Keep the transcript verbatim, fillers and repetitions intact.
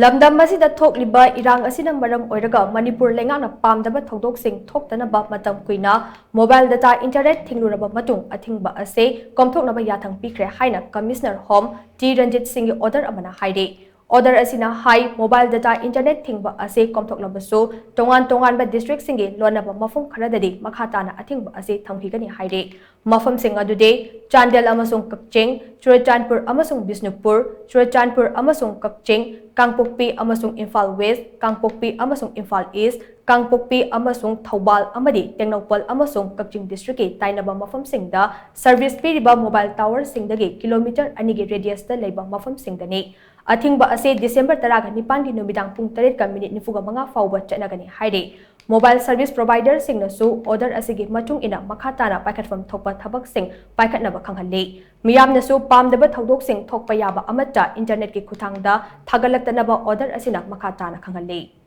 ꯂꯝꯗꯝ ꯑꯁꯤꯗ ꯊꯣꯛꯂꯤꯕ ꯏꯔꯥꯡ ꯑꯁꯤꯅ ꯃꯔꯝ ꯑꯣꯏꯔꯒ ꯃꯅꯤꯄꯨꯔ ꯂꯩꯉꯥꯛꯅ ꯄꯥꯝꯗꯕ ꯊꯧꯗꯣꯛꯁꯤꯡ ꯊꯣꯛꯇꯅꯕ ꯃꯇꯝ ꯀꯨꯏꯅ mobile data internet ꯊꯤꯡꯂꯨꯔꯕ ꯃꯇꯨꯡ ꯑꯊꯤꯡꯕ ꯑꯁꯤ ꯀꯣꯝꯊꯣꯛꯅꯕ ꯌꯥꯊꯪ ꯄꯤꯈ꯭ꯔꯦ ꯍꯥꯏꯅ Commissioner Home ꯇꯤ ꯔꯟꯖꯤꯠ ꯁꯤꯡꯒꯤ order ꯑꯃꯅ ꯍꯥꯏꯔꯤ꯫ Order ꯑꯁꯤꯅ ꯍꯥꯏ, mobile data internet ꯊꯤꯡꯕ ꯑꯁꯤ ꯀꯣꯝꯊꯣꯛꯂꯕꯁꯨ ꯇꯣꯉꯥꯟ ꯇꯣꯉꯥꯟꯕ district ꯁꯤꯡꯒꯤ ꯂꯣꯟꯅꯕ ꯃꯐꯝ ꯈꯔꯗꯗꯤ ꯃꯈꯥ ꯇꯥꯅ ꯑꯊꯤꯡꯕ ꯑꯁꯤ ꯊꯝꯈꯤꯒꯅꯤ ꯍꯥꯏꯔꯤ꯫ ꯃꯐꯝꯁꯤꯡ ꯑꯗꯨꯗꯤ ꯆꯥꯟꯗꯦꯜ ꯑꯃꯁꯨꯡ ꯀꯛꯆꯤꯡ, ꯆꯨꯔꯆꯥꯟꯄꯨꯔ ꯑꯃꯁꯨꯡ ꯕꯤꯁꯅꯨꯄꯨꯔ, ꯆꯨꯔꯆꯥꯟꯄꯨꯔ ꯑꯃꯁꯨꯡ ꯀꯛꯆꯤꯡ, ꯀꯥꯡꯄꯣꯛꯄꯤ ꯑꯃꯁꯨꯡ ꯏꯝꯐꯥꯜ West, ꯀꯥꯡꯄꯣꯛꯄꯤ ꯑꯃꯁꯨꯡ ꯏꯝꯐꯥꯜ East, ꯀꯥꯡꯄꯣꯛꯄꯤ ꯑꯃꯁꯨꯡ ꯊꯧꯕꯥꯜ ꯑꯃꯗꯤ ꯇꯦꯡꯅꯧꯄꯜ ꯑꯃꯁꯨꯡ ꯀꯛꯆꯤꯡ district ꯀꯤ ꯇꯥꯏꯅꯕ ꯃꯐꯝꯁꯤꯡꯗ service ꯄꯤꯔꯤꯕ mobile tower ꯁꯤꯡꯗꯒꯤ kilometre ꯑꯅꯤꯒꯤ radius ꯇ ꯂꯩꯕ ꯃꯐꯝꯁꯤꯡꯗꯅꯤ꯫ ꯑꯊꯤꯡꯕ ꯑꯁꯤ December ꯇꯔꯥꯒ ꯅꯤꯄꯥꯟꯒꯤ ꯅꯨꯃꯤꯗꯥꯡ ꯄꯨꯡ ꯇꯔꯦꯠꯀ minute ꯅꯤꯐꯨꯒ ꯃꯉꯥ ꯐꯥꯎꯕ ꯆꯠꯅꯒꯅꯤ ꯍꯥꯏꯔꯤ꯫ Mobile service provider ꯁꯤꯡꯅꯁꯨ order ꯑꯁꯤꯒꯤ ꯃꯇꯨꯡ ꯏꯟꯅ ꯃꯈꯥ ꯇꯥꯅ ꯄꯥꯏꯈꯠꯐꯝ ꯊꯣꯛꯄ ꯊꯕꯛꯁꯤꯡ ꯄꯥꯏꯈꯠꯅꯕ ꯈꯪꯍꯜꯂꯤ꯫ ꯃꯤꯌꯥꯝꯅꯁꯨ ꯄꯥꯝꯗꯕ ꯊꯧꯗꯣꯛꯁꯤꯡ ꯊꯣꯛꯄ ꯌꯥꯕ ꯑꯃꯠꯇ internet ꯀꯤ ꯈꯨꯠꯊꯥꯡꯗ ꯊꯥꯒꯠꯂꯛꯇꯅꯕ order ꯑꯁꯤꯅ ꯃꯈꯥ ꯇꯥꯅ ꯈꯪꯍꯜꯂꯤ꯫